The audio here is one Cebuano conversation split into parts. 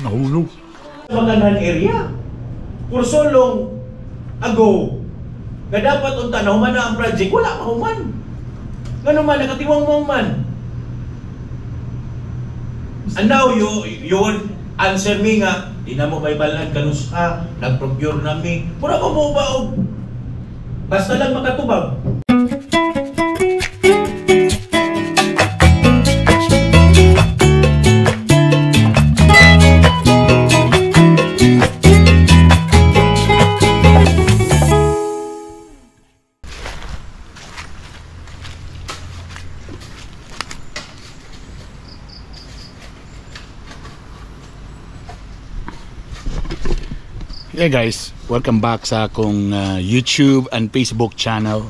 Nahulog. Maganhan area. For so long ago, nga dapat unta nahuman na ang project, wala mahuman. Ngano man, nakatiwang mo man. And now, you will answer me nga, di na mo may balan kanusa, nag-procure na mi. Mura ko mo ba og basta lang makatubag. Hey guys, welcome back sa akong YouTube and Facebook channel.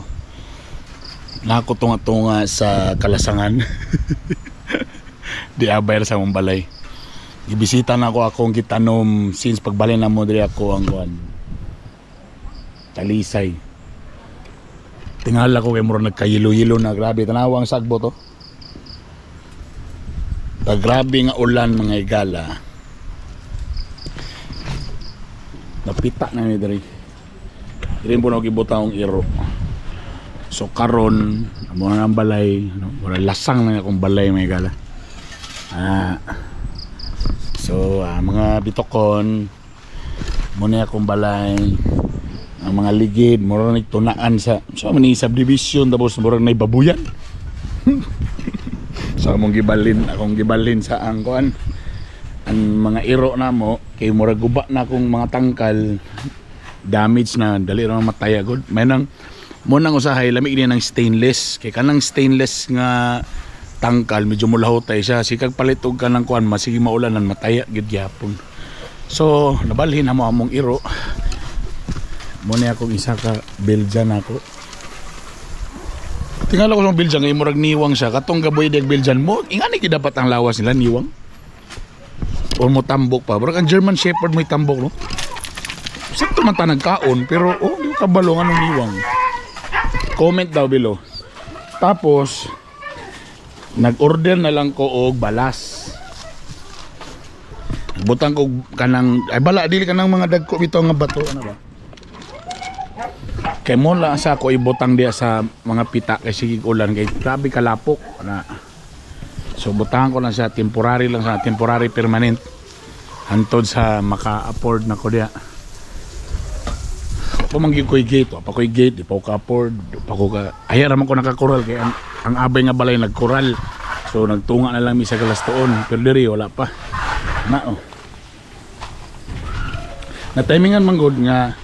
Nako tunga-tunga sa Kalasangan. Di abay ra sa among balay. Gibisita na ako akong gitanom since pagbalay na mo diri ako ang kuan. Talisay. Tingala ko kay murag nagkayilo-yilo na, grabe tanawa ang sagbo to. Pag grabe nga ulan mga igala. Napita na ni diri. Diri po na gibutang ang iro. So karon, amo na ang balay, no? Mura lasang na akong balay mga igala. So mga bitokon mo na akong balay. Ang mga ligid mura na tunaan sa so man ni subdivision tapos mura na babuyan. So among gibalin, akong gibalin sa ang kuan. Ang mga iro na mo kay mura guba na akong mga tangkal, damage na, dali ra mataya gud. May nang mo nang usahay lami ni ng stainless kay kanang stainless nga tangkal medyo mulahotay siya, sikag palit og kanang kuan masige maulanan mataya gid gyapon. So nabalhin na mo among iro. Mo ni akong isa ka Belgian ako. Tingala ko sa Belgian kay murag niwang siya katong gaboy deg Belgian mo ingani gyud dapat ang lawas nila niwang. O mo tambok pa. Murag ang German Shepherd may tambok, no? Sakto man ta nagkaon, pero oh, di ko kabalo anong niwang. Comment daw below. Tapos, nag-order na lang ko og balas. Butang ko kanang, ay bala, dili kanang mga dagko bitaw nga bato. Ano ba? Kay mo lang sa ako ibutang diya sa mga pita kay sige ulan kay grabe kalapok na. So butang ko lang siya temporary lang sa temporary permanent hantod sa maka-afford na ko diya. Pa man gyud koy gate, pa koy gate, di pa ko ka-afford, pa ko ka ay ra man ko nakakural kay ang abay nga balay nagkural. So nagtunga na lang mi sa Galastoon, pero diri wala pa. Na oh. Na timingan man gud nga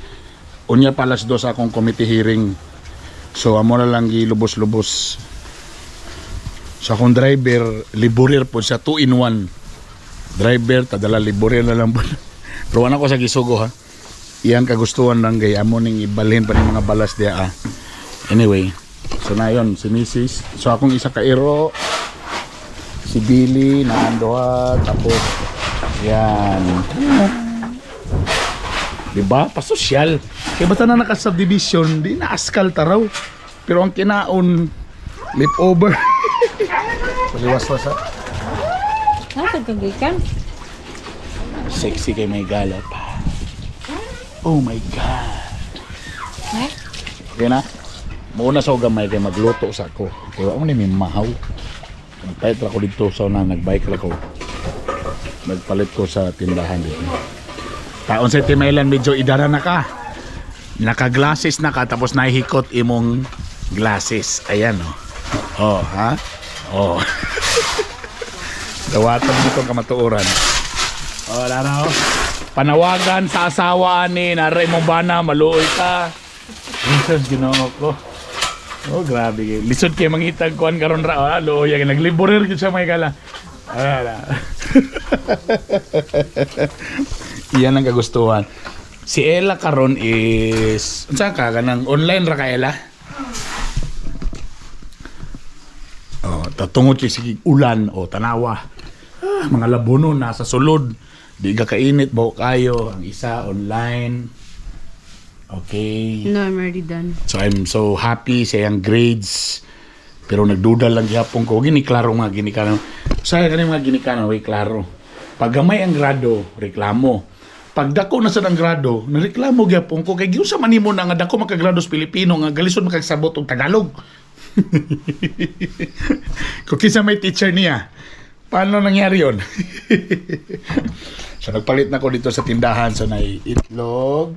unya pa alas 2 akong committee hearing. So amo na lang gilubos-lubos. So akong driver, liburir po siya, 2 in 1. Driver, tadala liburir na lang po. Pero wala ko sa gisugo ha. Iyan kagustuhan lang gay amo ning ibalhin pa ning mga balas diya ah. Anyway, so na yon si Mrs. So akong isa ka iro, si Billy naandoha, tapos yan. Diba? Pasosyal. Kaya basta na naka-subdivision, di na askal taraw. Pero ang kinaon, lip over. Paliwas-was ha. Nasa kagikan? Sexy kay may galop. Oh my God. Eh? Okay na? Muna sa gamay kay magluto sa ako. Kaya ako ni may mahaw. Nagpalit ako dito sa una, nagbike ako. Nagpalit ko sa tindahan dito. Taon sa Timailan, medyo idara na ka. Naka-glasses na ka, tapos nahihikot imong glasses. Ayan oh. Oh, ha? Oh. Dawatan dito kamatuoran. Oh, laro. Panawagan sa asawa ni naray mong bana, maluoy ka. Jesus, Ginoo ko. Oh, grabe. Lisod kay mangitag kuan karon ra. Oh, luoy kay nagliborer gyud siya may gala. Ala. Iyan ang kagustuhan. Si Ella karon is unsa ka kanang online ra ka Ella? Oh, tatungod kay sige ulan o tanawa. Ah, mga labuno nasa sulod. Di ka kainit bawo kayo ang isa online. Okay. No, I'm already done. So I'm so happy sa iyang grades. Pero nagduda lang gihapon ko. Gini klaro mga ginikanan. Sa kani mga ginikanan, way klaro. Pag gamay ang grado, reklamo. Pag dako na sad ang grado, nareklamo gihapon ko kay giusa man nimo na nga dako makagrado sa Pilipino nga galisod makagsabot og Tagalog. Kung kinsa may teacher niya, paano nangyari yon? So nagpalit na ko dito sa tindahan sa nay itlog.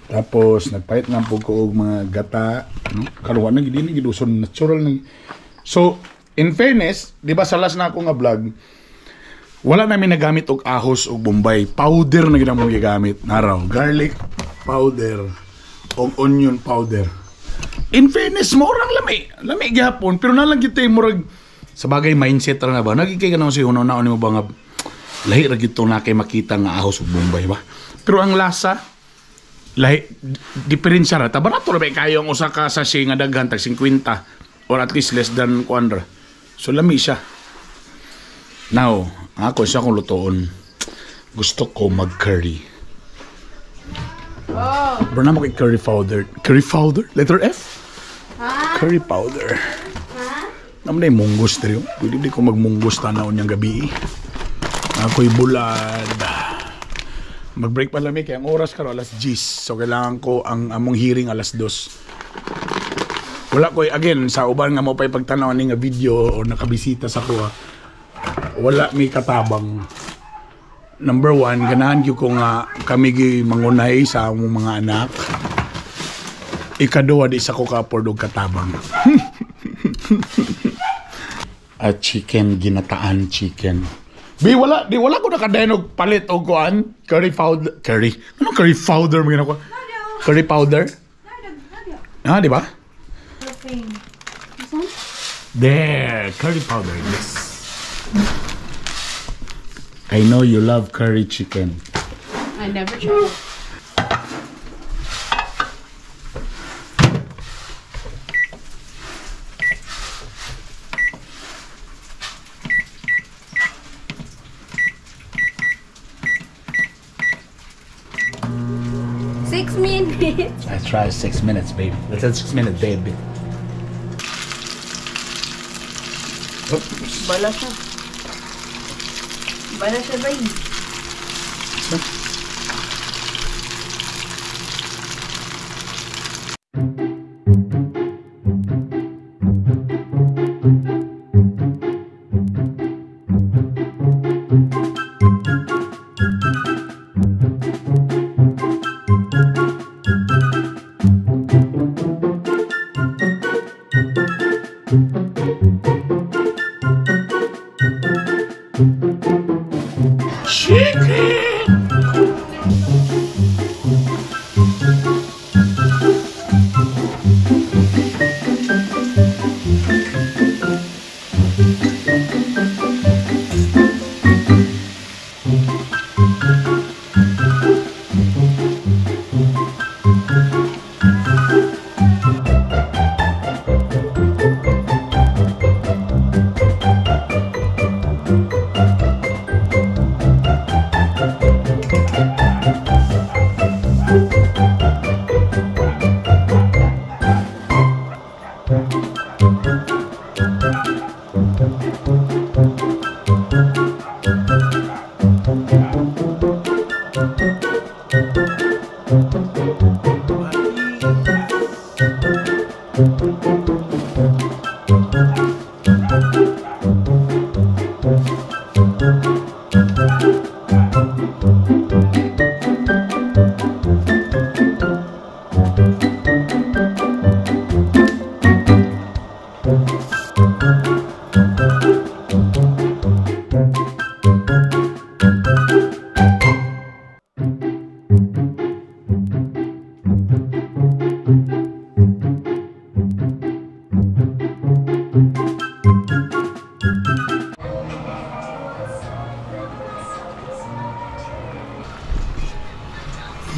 Tapos nagpalit na po ko og mga gata, no? Karon na gid ni giduson natural na. So in fairness, di ba sa last na ako nga vlog, wala namin nagamit og ahos og Bombay. Powder na gid among gigamit. Naraw, garlic powder og onion powder. In fairness, murang lami. Lami gihapon, pero nalang kita murag sa bagay mindset ra na ba. Nagikay ka naman sa una-una mo ba nga lahi ra gid to na kay makita nga ahos ug Bombay ba. Pero ang lasa lahi, diferensya ra. Barato ra ba kayo ang usa ka sachet nga daghan tag 50 or at least less than kuan ra. So lami siya. Now, ako siya kong lutoon. Gusto ko mag-curry. Oh. Bro na mo kay curry powder. Curry powder? Letter F? Ha? Curry powder. Ha? Naman na yung munggos diri. Pwede di ko magmunggos tanaw niyang gabi. Ako'y bulad. Mag-break pa lang kaya ang oras karon alas 10. So kailangan ko ang among hearing alas 2. Wala ko again sa uban nga mo pa'y pagtanaw ni nga video o nakabisita sa kuha. Wala mi katabang. Number 1, ganahan gyud ko nga kami gi mangunay sa among mga anak. Ikaduha, di sa ko ka-afford og katabang. A chicken, ginataan chicken. Bi, wala, di wala ko nakadayon og palit og kuan. Curry powder, curry. Anong curry powder mo ginako? Curry powder? Ah, di ba? This one? There, curry powder, yes. I know you love curry chicken. I never tried it. 6 minutes. I try 6 minutes, babe. Let's add 6 minutes, baby. Oops. Bala siya. Bala siya, babe. Chicken!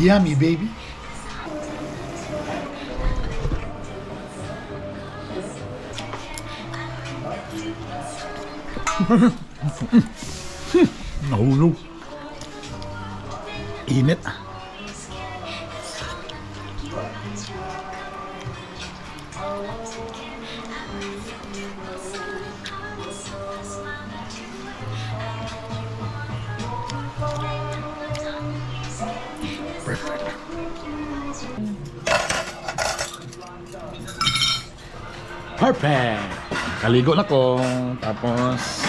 Yummy, baby. Nahulog. Init. Perfect! Kaligo na ko. Tapos,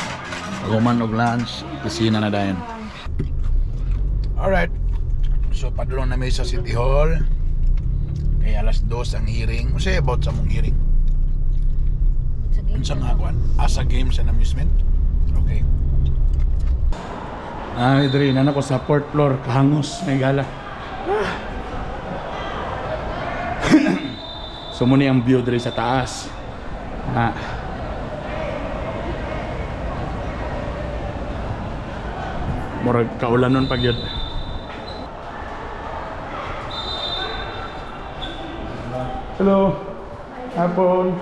paghuman og lunch, pisina na dayon. Alright. So, padulong na mi sa City Hall. Kaya alas 2 ang hearing. Unsa about sa mong hearing? Unsa nga kuan? Asa games and amusement? Okay. Ah, diri na ko sa fourth floor, kahangos may gala. Ah. So mao ni ang view diri sa taas. Ah. Murag kaulanon pag yun. Hello. Hapon.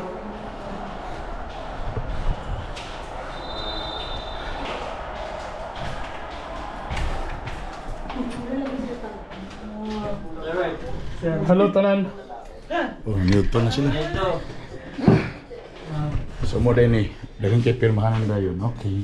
Hello tanan. Oh, nilto na sila. So mo din eh. Daghang kay pirmahan dayon. Okay.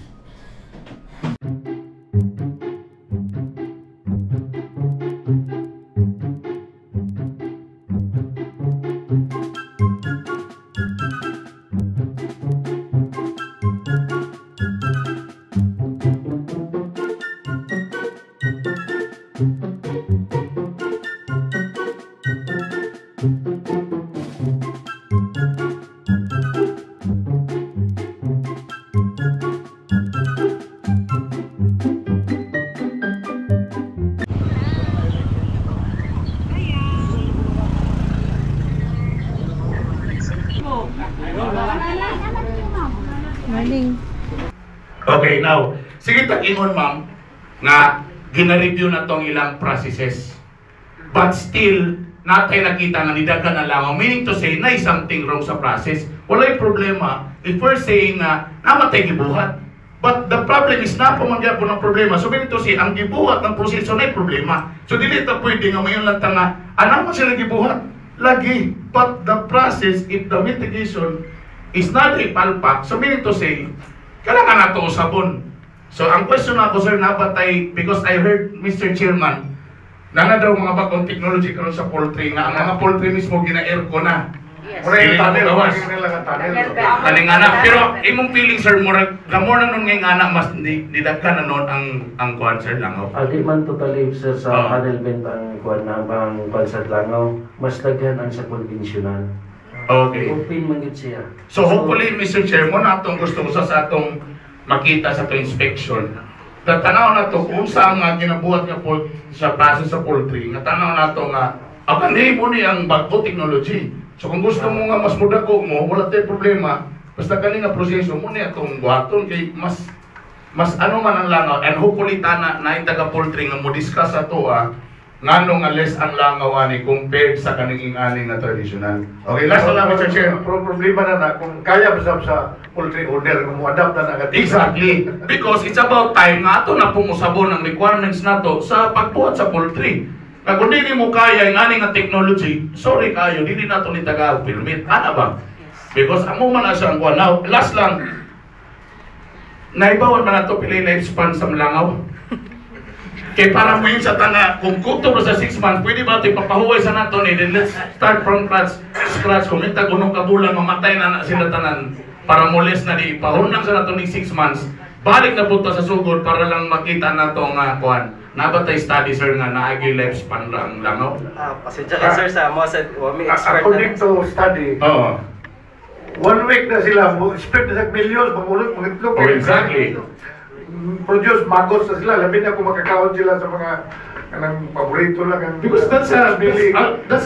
Morning. Okay, now, sige tag-ingon ma'am nga gina-review na tong ilang processes. But still, natay nakita nga nidaghan na langaw. Meaning to say, na something wrong sa process. Walay problema if we're saying nga namatay gibuhat. But the problem is, napamangyapon ng problema. So meaning to say, ang gibuhat ng proseso na problema. So dili ta pwede nga mayon lang ta nga, ano man sila gibuhat? Lagi. But the process, if the mitigation is not a palpak, so meaning to say, kailangan nato usabon. So ang question ako sir, nabatay, because I heard Mr. Chairman, na na daw mga bagong technology karon sa poultry, nga ang mga poultry mismo gina-aircon na. Yes. Mura yung Dili tunnel, mo gawas. mura yung nila nga tunnel. Kaning anak, pero imong feeling sir, murag the more na nun ngayong anak, mas nidaghan na nun ang kuan sir langaw. Ah, di man totally sir sa panel vent ang kuan na ang kuan sa langaw, mas daghan ang sa conventional. Open man gyud siya. So hopefully Mr. Chairman, atong gusto ko sa atong makita sa atong inspection. Tatanaw na to kung sa nga ginabuhat nga sa process sa poultry, nga tanaw na to nga apan mo ni ang bago technology. So kung gusto mo nga mas mudako mo, wala tay problema. Basta kani nga proseso mo ni atong buhaton kay mas mas ano man ang langaw, and hopefully tana na taga poultry nga mo discuss ato ngano nga less ang langaw ani compared sa kaning ani nga traditional. Okay, last na lang Mr. Chair. Pero problema na na kung kaya ba sa poultry owner kung mo-adapt na na agad. Exactly. Because it's about time nga ato na pungusabon ang requirements nato sa pagbuhat sa poultry. Nga kung dili mo kaya ang ani nga technology, sorry kayo, dili nato ni taga permit. Ana ba? Because amo man na siya ang kuwan. Now, last lang, naibawan man nato pila lifespan sa langaw. Kay para mo yun sa tanga, kung kutob sa 6 months, pwede ba ito ipapahuway sa nato ni? Then let's start from scratch. Kung intag unong kabulan, mamatay na na sila tanan. Para mulis na di, ipahunang sa nato ni 6 months, balik na punta sa sugod para lang makita na ito nga kuan. Nabatay study sir nga naagi lifespan lang langaw? Ah, pasensya ka sir sa mo sa wami expert According na. to study, 1 week na sila, spend na sa millions, mamulot, mangitlog. Oh, exactly. Produce maggots na sila, labi na kung makakaon sila sa mga kanang paborito lang. Ang, Because that's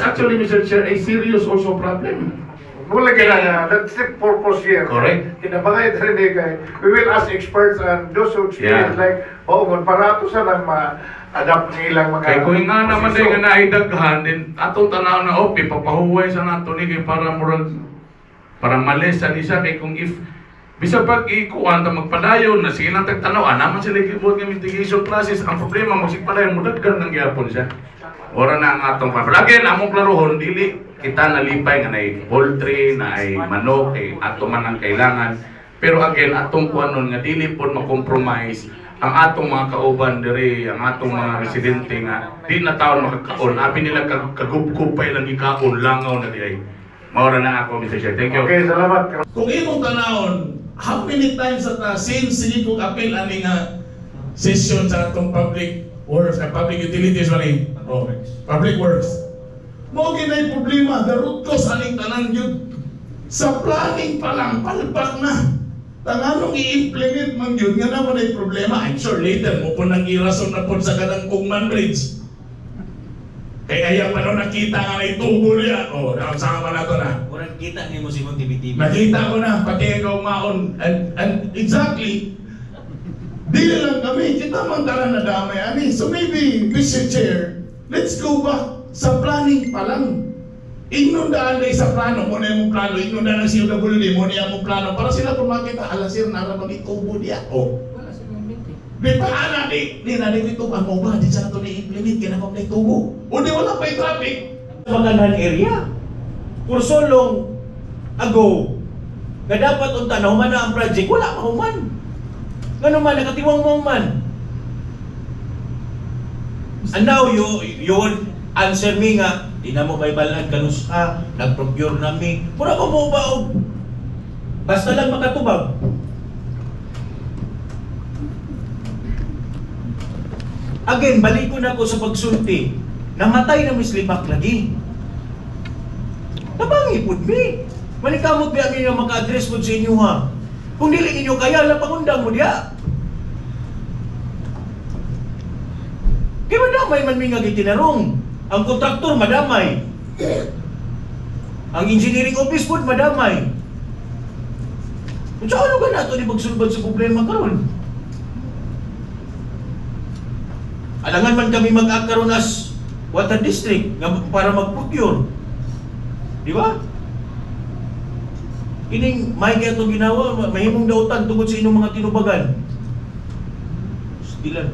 actually, Mr. Chair, a serious also problem. Mula kailangan, that's the purpose here. Correct. Kinabangay rin eh, kay, we will ask experts and those who experience like, oh, kung para ato sa nang ma-adapt nilang mga... Kay kung nga naman din nga naidaghan, din atong tanaw na, oh, ipapahuway sa nato ni kay para murag, para malis sa nisa, kay kung if, bisa pag ikuan ta magpadayon na sige lang tagtanaw, naman sila gibuhat nga mitigation process, ang problema magsigpadayon, mudaghan ng gyapon siya. Ora na ang atong pa. Again, among klarohon, dili kita nalipay nga naay poultry, naay manok, kay ato man ang kailangan. Pero again, atong kuanon nga dili pod ma-compromise ang atong mga kauban diri, ang atong mga residente nga di na taon makakaon. Abi nila kagubkob pa ilang gikaon, langaw na di ay. Maura lang ako, Mr. Chair. Thank you. Okay, salamat. Kung imong tanawon, how many times at since sige kong appeal ani nga session sa atong public works, public utilities mali. Oh, public works. Mao ginay problema, the root cause aning tanan yun. Sa planning pa lang, palpak na. Tanganong i-implement man yun, nga naman ay problema. I'm sure later mo po nang irason na po sa kanang Kungman Bridge. Kaya ayaw pa no nakita nga na itubo niya. Oh, nakasama na to na. Murag kita nimo si mong TV-TV. Nakita ko na, pati ikaw maon. And exactly, dili lang kami, kita man tara na damay ani. So maybe, Mr. Chair, let's go back sa planning pa lang. Ingnon daan na sa plano, mo na yung plano, ingnon daan ang COWD, mo na yung plano, para sila kung makita, ala sir, nara itubo niya. Oh. Wala sa government eh. Di pa ana di, di na di ko itubo, mo ba, di sa nato ni-implement, kaya na pa tubo. O di wala pa yung traffic. Maganhan area. For so long ago, nga dapat unta na human na ang project, wala mahuman. Ngano man, nakatiwang mahuman. And now, you will answer me nga, di na mo may balan kanusa, nag-procure na mi. Mura ko mo ba og basta lang makatubag. Again, balik ko na ako sa pagsulti. Namatay na Miss Limak lagi. Tabangipod mi. Manikamot biya mi nga maka-address pod sa inyo ha. Kung dili ninyo kaya, lapangundang mo diya. Kaya madamay man mi nga gitinarong. Ang kontraktor madamay. Ang engineering office pod madamay. Unsa ano ka nato ni pagsulbad sa problema karon? Alangan man kami mag-akaroon as water district nga para mag-procure. Di ba? Kining may atong ginawa, mahimong dautan tungod sa inyong mga tinubagan. Stilan.